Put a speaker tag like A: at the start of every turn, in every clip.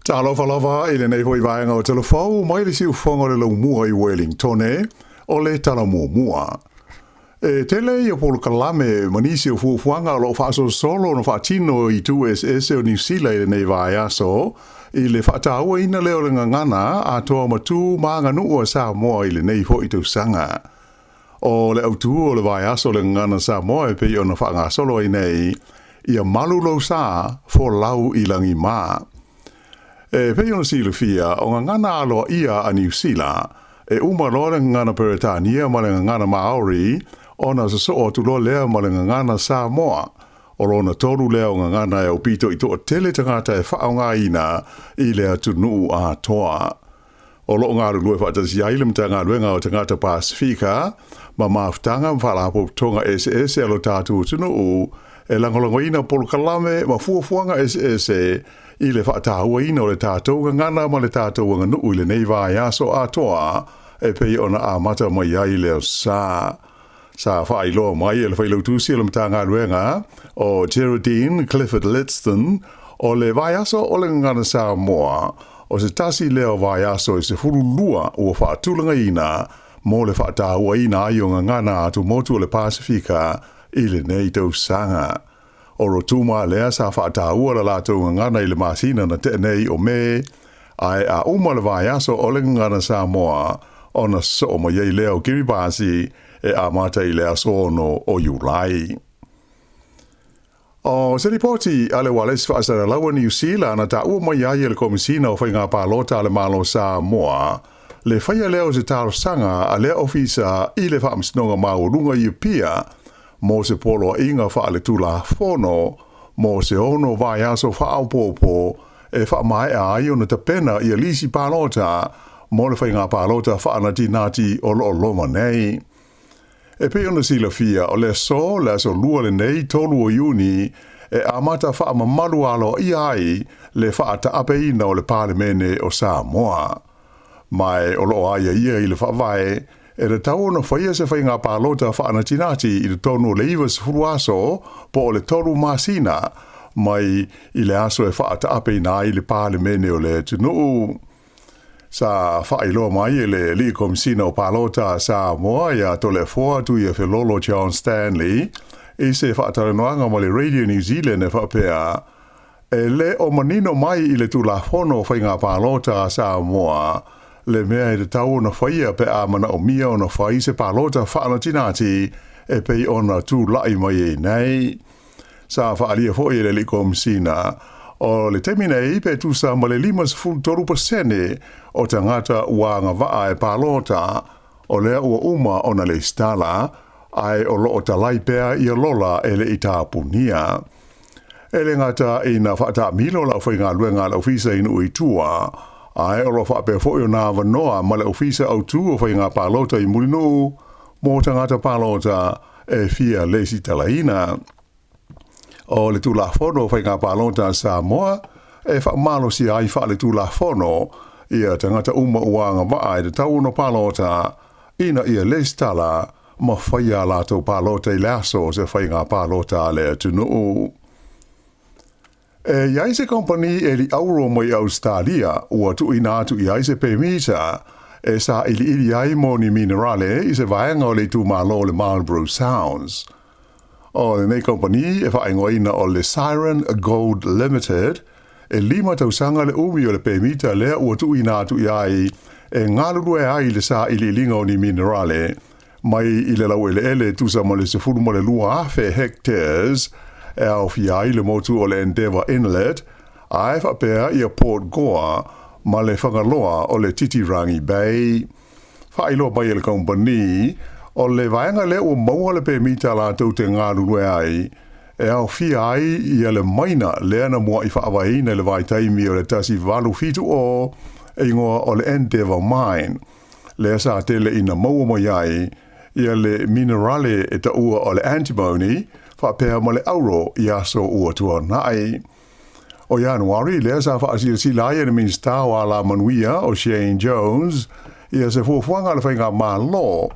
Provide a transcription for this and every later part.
A: Talofa lava i lenei foi vaega o Talafou mai le siufofoga o le laumua i Wellingtone, o le tala muamua. E tele ia polokalame ma nisi o fuafuaga o lo o faasolosolo ona faatino i itu eseese o Niu Sila i lenei vaiaso i le faatauaina lea o le gagana atoa ma tu ma aganuu a Samoa i lenei foi tausaga. O le autu o le vaiaso o le gagana Samoa e pei ona faagasolo ai nei, ia malu lou sa, folau i lagima. E pei ona silafia, o gagana aloaia a Niu Sila, e uma loa le gagana Peretania ma le gagana Maori, ona sosoo atu loa lea ma le gagana Samoa. O lona tolu lea o gagana e aupito i toatele tagata e faaaogaina i le atunuu atoa. O lo o galulue faatasi ai le Matagaluega o Tagata Pasefika ma mafutaga ma faalapotopotoga eseese a lo tatou atunuu e lagolagoina polokalame ma fuafuaga eseese i le faatauaina o le tatou gagana ma le tatou aganuu i lenei vaiaso atoa e pei ona amata mai ai le aso Sa. Sa faailoa mai e le failautusi o le Matagaluega o Geraldine Clifford Litston o le vaiaso o le gagana Samoa o se tasi lea o vaiaso e 12 ua faatulagaina mo le faatauaina ai o gagana atumotu o le Pasefika i lenei tausaga. O Rotuma lea sa faataua le latou gagana i le masina na tea nei o Me, ae a uma le vaiaso o le gagana Samoa, ona sosoo mai ai lea o Kiribati e amata i le aso 6 o Iulai. O se lipoti a le Ualesi Faasalalaua Niu Sila na taua mai ai e le Komesina o Faiga Palota a le Malo Samoa, le faia lea o se talosaga a lea ofisa i le Faamasinoga Maualuga i Apia mo se poloaiga faaletulafono mo se 6 vaiaso faaopoopo e faamaea ai ona tapena ia lisi palota mo le faiga palota faanatinati o lo o loma nei. E pei ona silafia, o le aso, le aso Lua lenei 3 o Iuni, e amata faamamalu aloaia ai le faataapeina o le Palemene o Samoa. Ma e o lo o aiaia i le faavae, e tatau ona faia se faiga palota faanatinati i totonu o le 90 aso po o le 3 masina mai i le aso e faataapeina ai le Palemene o le atunuu. Sa faailoa mai e le alii Komesina o Palota a Samoa ia Toleafoa Tuiafelolo John Stanley i se faatalanoaga ma le Radio New Zealand e faapea, e le o manino mai i le Tulafono o Faiga Palota a Samoa le mea e tatau ona faia pe a manaomia ona fai se palota faanatinati e pei ona tulai mai ai nei. Sa faaalia foi e le alii Komesina, o le taimi nei pe tusa ma le 53% o tagata ua agavaa e palota, o lea ua uma ona lesitala, ae o lo o talai pea ia lola e le i tapunia. E le gata ina faataamilo le aufaigaluega a le ofisa i nuu i tua, ae o lo o faapea foi ona avanoa ma le ofisa autu o faiga palota i Mulinuu mo tagata palota e fia lesitalaina. O le Tulafono o Faiga Palota a Samoa e faamalosia ai faaletulafono ia tagata uma ua agavaa e tatau ona palota ina ia lesitala ma faia a latou palota i le aso o se faiga palota a le atunuu. E i ai se kamupani e li auro mai Ausetalia ua tuuina atu i ai se pemita e sailiili ai mo ni minerale i se vaega o le itumalo o le Marlborough Sounds. O lenei kamupani e faaigoaina o le Siren Gold Limited, e 5 tausaga le umi o le pemita lea ua tuuina atu i ai e galulue ai i le sailiiliga o ni minerale mai i le laueleele tusa ma le 12,000 hectares e aofia ai le motu o le Endeavour Inlet, ae faapea ia Port Gore ma le fagaloa o le Titirangi Bay. Faailoa mai e le kamupani, o le vaega lea ua maua le pemita latou te galulue ai, e aofia ai ia le maina lea na mua'i faavaeina i le vaitaimi o le 1870 e igoa o le Endeavour Mine, lea sa tele ina maua mai ai ia le minerale e taua o le antimony faapea ma le auro i aso ua tuanai. O Ianuari lea sa faasilasila ai e le Minisita o Alamanuia o Shane Jones ia se fuafuaga a le faigamalo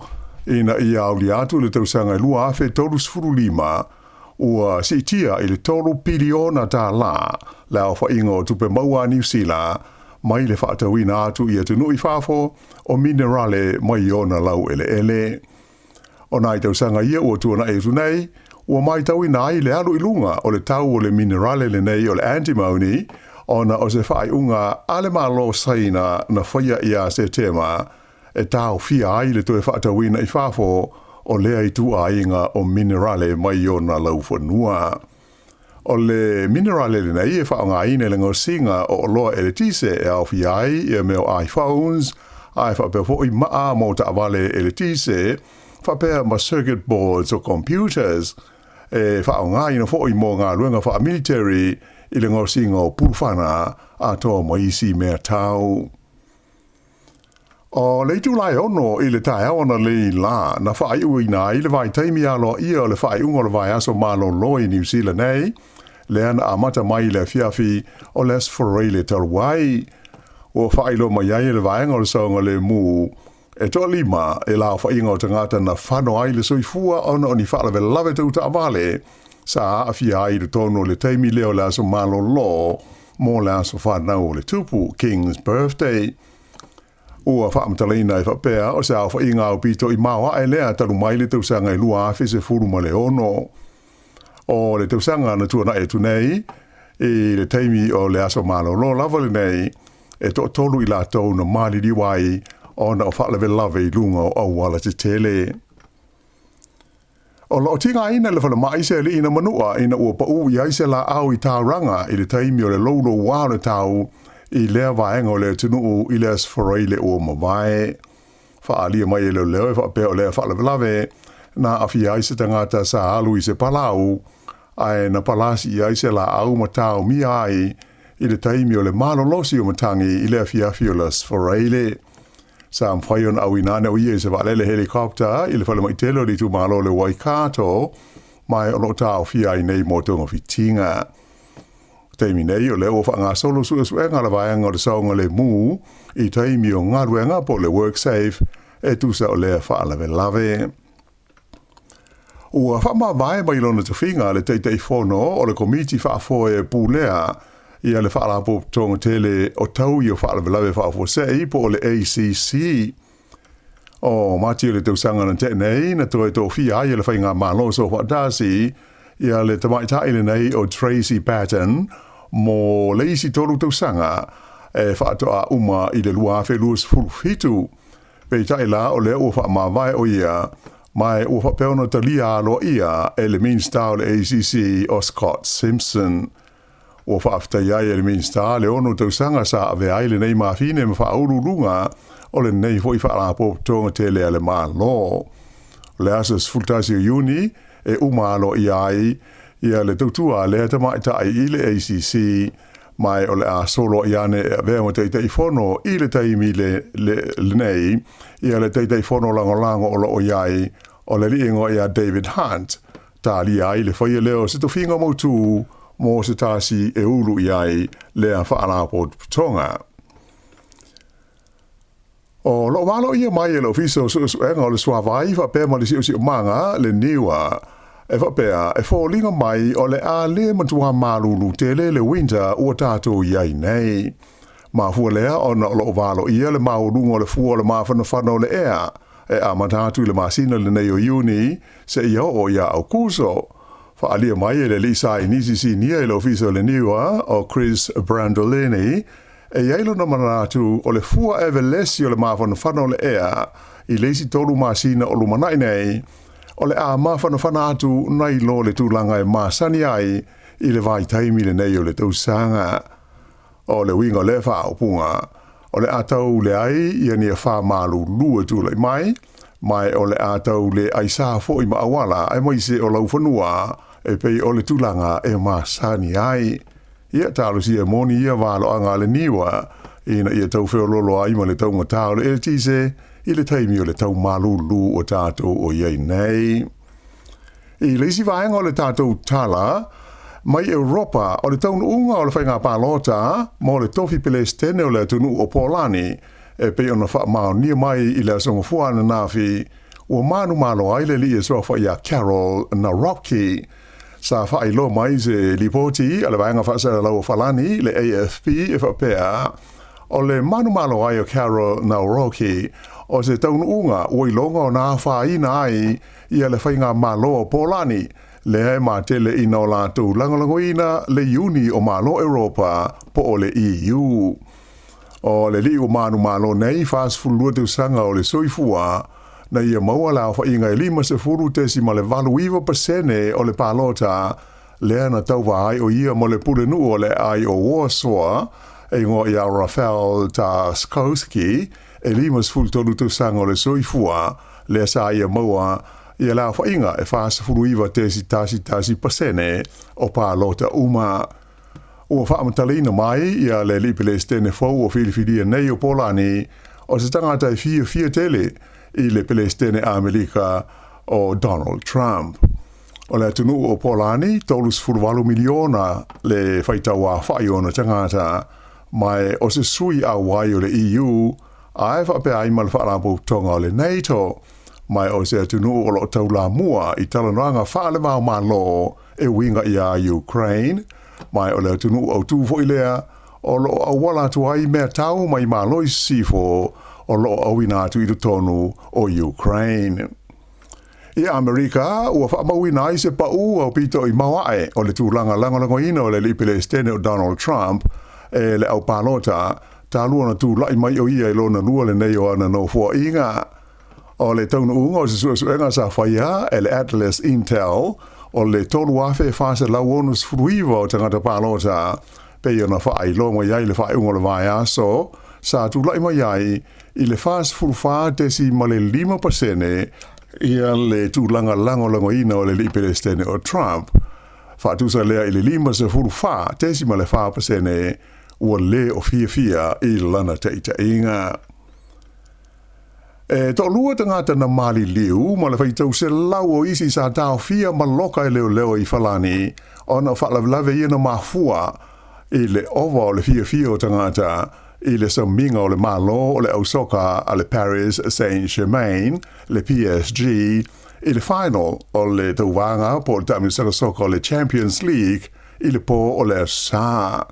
A: ina ia aulia atu le tausaga e 2035. Ua siitia i le $3 piliona le aofaiga o tupe maua a Niu Sila mai le faatauina atu i atunuu i fafo o minerale mai ona laueleele. O nai tausaga ia ua tuanai atu nei, ua matauina ai le alu i luga o le tau o le minerale lenei o le antimony, ona o se faaiuga a le Malo o Saina na faia ia Setema e taofia ai le toe faatauina i fafo o lea ituaiga o minerale mai ona laufanua. O le minerale lenei e faaaogaina i le gaosiga o oloa eletise e aofia ai ia mea o iPhones, ae faapea foi maa mo taavale eletise, faapea ma circuit boards o computers, e faaaogaina foi mo galuega faamiliteri i le gaosiga o pulufana atoa ma isi mea tau. O le itula e 6 i le taeao analeila na faaiuina ai le vaitaimi aloaia o le faaiuga o le vaiaso malolo i Niu Sila nei, lea na amata mai i le afiafi o le Aso Faraile talu ai. Ua faailoa mai ai e le vaega o le saogalemu e 5 le aofaiga o tagata na fano ai le soifua ona o ni faalavelave tau taavale sa aafia ai i totonu o le taimi lea o le aso malolo mo le aso fanau o le Tupu, King's Birthday. Ua faamatalaina e faapea o se aofaiga aupito i maoae lea talu mai le tausaga e 2016. O le tausaga na tuanai atu nei, i le taimi o le aso malolo lava lenei, e 3 i latou na maliliu ai ona o faalavelave i luga o auala tetele. O lo o tigaina le falemai se alii na manua ina ua pau i ai se laau i Tauranga i le taimi o le loulouā o le tau i lea vaega o le atunuu i le Aso Faraile ua mavae. Faaalia mai e leoleo e faapea o lea faalavelave na aafia ai se tagata sa alu i se palau, ae na palasi i ai se laau ma taomia ai i le taimi o le malolosi o matagi i le afiafi o le Aso Faraile. Sa mafai ona auina ane o ia i se vaalele helicopter i le falemai tele o le itumalo o le Waikato, ma o lo o taofia ai nei mo togafitiga. Taimi nei o lea ua faagasolo suesuega a le vaega o le saogalemu i taimi o galuega po o le WorkSafe e tusa o lea faalavelave. Ua faamavae mai lona tofiga le Taitaifono o le Komiti Faafoe Pulea ia le Faalapotopotoga tele o Taui o Faalavelave Faafuasei po o le ACC. O Mati o le tausaga na tea nei na toe tofia ai e le Faigamalo Soofaatasi ia le tamaitai lenei o Tracy Patton mo le isi 3 tausaga e faatoa uma i le 2027. Peitai la o lea ua faamavae o ia, ma ua faapea ona talia aloaia e le Minista o le ACC o Scott Simpson. Ua faafetai ai e le Minista le 6 tausaga sa avea ai lenei mafine ma faauluuluga o lenei foi faalapotopotoga tele a le Malo. O le aso 11 o Iuni e uma aloaia ai ia le tautua a lea tamaitai i le ACC, ma o le a solo i ane e avea ma Taitaifono i le taimi lenei ia le Taitaifono lagolago o lo o i ai, o le alii ia David Hunt. Talia ai le faia lea o se tofiga mautū mo se tasi e ulu i ai lea faalapotopotoga. O lo o valoia mai e le Ofisa o Suesuega o le Suavai faapea ma le Siosiomaga, le NIWA, e faapea e foliga mai o le a le matua malulu tele le winter ua tatou i ai nei. Mafua lea ona o lo o valoia le maualuga o le fua o le mafanafana o le ea e amata atu i le masina lenei o Iuni seia oo ia Aokuso. Faaalia mai e le alii saienisi sinia i le ofisa o le NIWA o Chris Brandolini e i ai lona manatu o le fua evelesi o le mafanafana o le ea i le isi 3 masina o lumanai nei, o le a mafanafana atu nai lo le tulaga e masani ai i le vaitaimi lenei o le tausaga. O le uiga o lea faaupuga, o le a tau leai ia ni afa malulu e tulai mai, ma o le a tau le aisa foi ma auala aemaise o laufanua e pei o le tulaga e masani ai. Ia talosia e moni ia valoaga a le NIWA ina ia tau feololo ai ma le taugatā o le eletise i le taimi o le tau malulu o tatou o i ai nei. I le isi vaega o le tatou tala, mai Europa, o le taunuuga o le faiga palota mo le tofi Pelestene o le atunuu o Polani e pei ona faamaonia mai i le aso Gafua ananafi, ua manumalo ai le alii e suafa ia Karol Nawrocki. Sa faailoa mai se lipoti a le Vaega Faasalalau o Falani, le AFP, e faapea, o le manumalo ai o Karol Nawrocki, o se taunuuga ua iloga ona afaina ai ia le faigamalo o Polani, lea e matele ina o latou lagolagoina le Iuni o Malo Europa po o le EU. O le alii ua manumalo nei, 42 tausaga o le soifua, na ia maua le aofaiga e 50.89% o le palota lea na tauva ai o ia mo le pulenuu o le aai o Warsaw, e igoa ia Rafał Trzaskowski, e 53 tausaga o le soifua, lea sa ia maua ia le aofaiga e 49.11% o palota uma. Ua faamatalaina mai ia le alii Pelesitene fou ua filifilia nei o Polani, o se tagata e fiafia tele i le Pelesitene Amerika o Donald Trump. O le atunuu o Polani, 38 miliona le faitau aofai o ona tagata, ma o se sui auai o le EU, ae faapea ai ma le Faalapotopotoga o le NATO, ma o se atunuu o loo taulamua i talanoaga faale-va-o-Malo e uiga iā Ukraine, ma o le atunuu autū foi lea o loo auala atu ai mea tau mai Malo i Sisifo o loo auina atu i totonu o Ukraine. I Amerika, ua faamauina ai se paū aupito i maoae o le tulaga lagolagoina o le alii Pelesitene o Donald Trump e le aupalota, talu ona tulai mai o ia i lona lua lenei o ana nofoaiga. O le taunuuga o se suesuega sa faia e le Atlas Intel, o le 3,469 o tagata palota, pei ona faailoa mai ai le faaiuga o le vaiaso, sa tulai mai ai i le 44.5% ia le tulaga lagolagoina o le alii Pelesitene o Trump, faatusa lea i le 54.4% ua le o fiafia i lana taitaiga. E toalua tagata na maliliu ma le faitau selau o isi sa taofia ma loka e leoleo i Falani ona o faalavelave ia na mafua i le ova o le fiafia o tagata i le samiga o le Malo o le ausoka a le Paris Saint-Germain, le PSG, i le final o le tauvaga po o le taamilosaga soka o le Champions League i le po o le Aso Sa.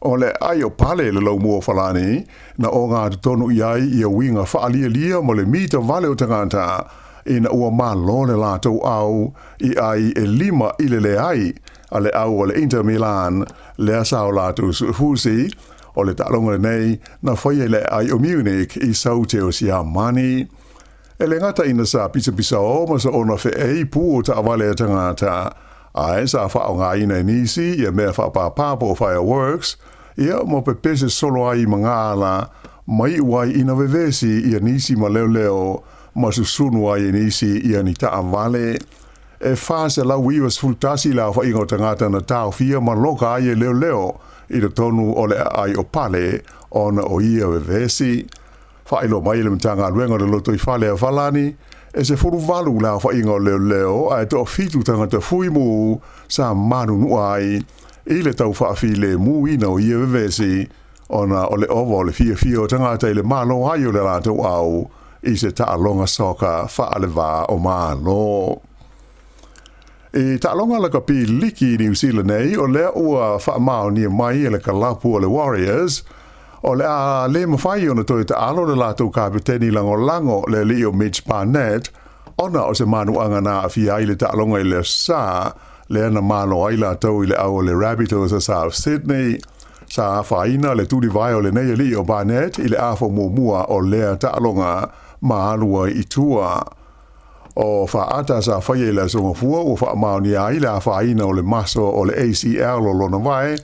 A: O le aai o Pale le laumua o Falani, na ogatotonu i ai ia uiga faalialia ma le mita vale o tagata, ina ua malo le latou au i ai e 5-0 a le au o le Inter Milan, lea sa o latou suefusi, o le taaloga lenei na faia i le aai o Munich i Saute o Siamani. E le gata ina sa pisapisao ma soona feei pū o taavale a tagata, ae sa faaaogaina e nisi ia mea faapāpā po o fireworks, ia ma pepese solo ai i magaala, ma iu ai ina vevesi ia nisi ma leoleo ma susunu ai e nisi ia ni taavale. E 491 le aofaiga o tagata na taofia ma loka ai e leoleo i totonu o le aai o Pale ona o ia vevesi. Faailoa mai e le Matagaluega o le Lotoifale a Falani, e 18 le aofaiga o leoleo ae toafitu tagata fuimu sa manunua ai i le tau faafilemuina o ia vevesi ona o le ova o le fiafia o tagata i le malo ai o le latou au i se taaloga soka faale-va o Malo. I taaloga lakapi liki i Niu Sila nei, o lea ua faamaonia mai e le kalapu o le Warriors, o le a le mafai ona toe taalo le latou kapeteni lagolago le alii o Mitch Barnett, ona o se manuaga na aafia ai le taaloga i le Aso Sa, lea na malo ai latou i le au o le Rabbitohs a South Sydney. Sa afaina le tulivae o lenei alii o Barnett i le afa muamua o lea taaloga ma alu ai i tua. O faata sa faia i le Aso Gafua ua faamaonia ai le afaina o le maso o le ACL o lona vae,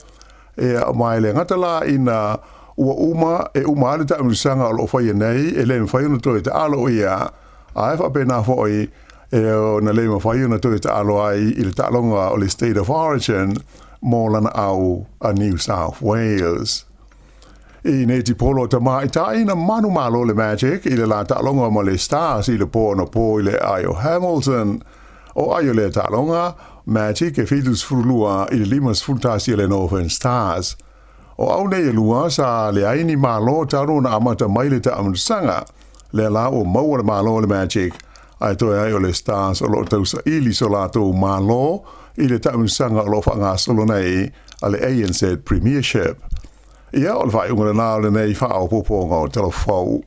A: ea ma e le gata la ina ua uma e uma ai le taamilosaga o loo faia nei e le mafai ona toe taalo ia, ae faapena foi e ona le mafai ona toe taalo ai i le taaloga o le State of Origin mo lana au a New South Wales. I netipolo tamaitai na manumalo le Magic i le la taaloga ma le Stars i le po anapo i le aai o Hamilton. O ai o lea taaloga, Magic e 72 i le 51 a le Northern Stars. O au nei e lua sa leai ni malo talu ona amata mai le taamilosaga. Lea la ua maua le malo o le Magic. Ae toe ai o le Stars o lo o tausaili so latou malo i le taamilosaga o lo o faagasolo nei a le ANZ Premiership. Ia, o le faaiuga lena o lenei faaopoopoga o Tala Fou.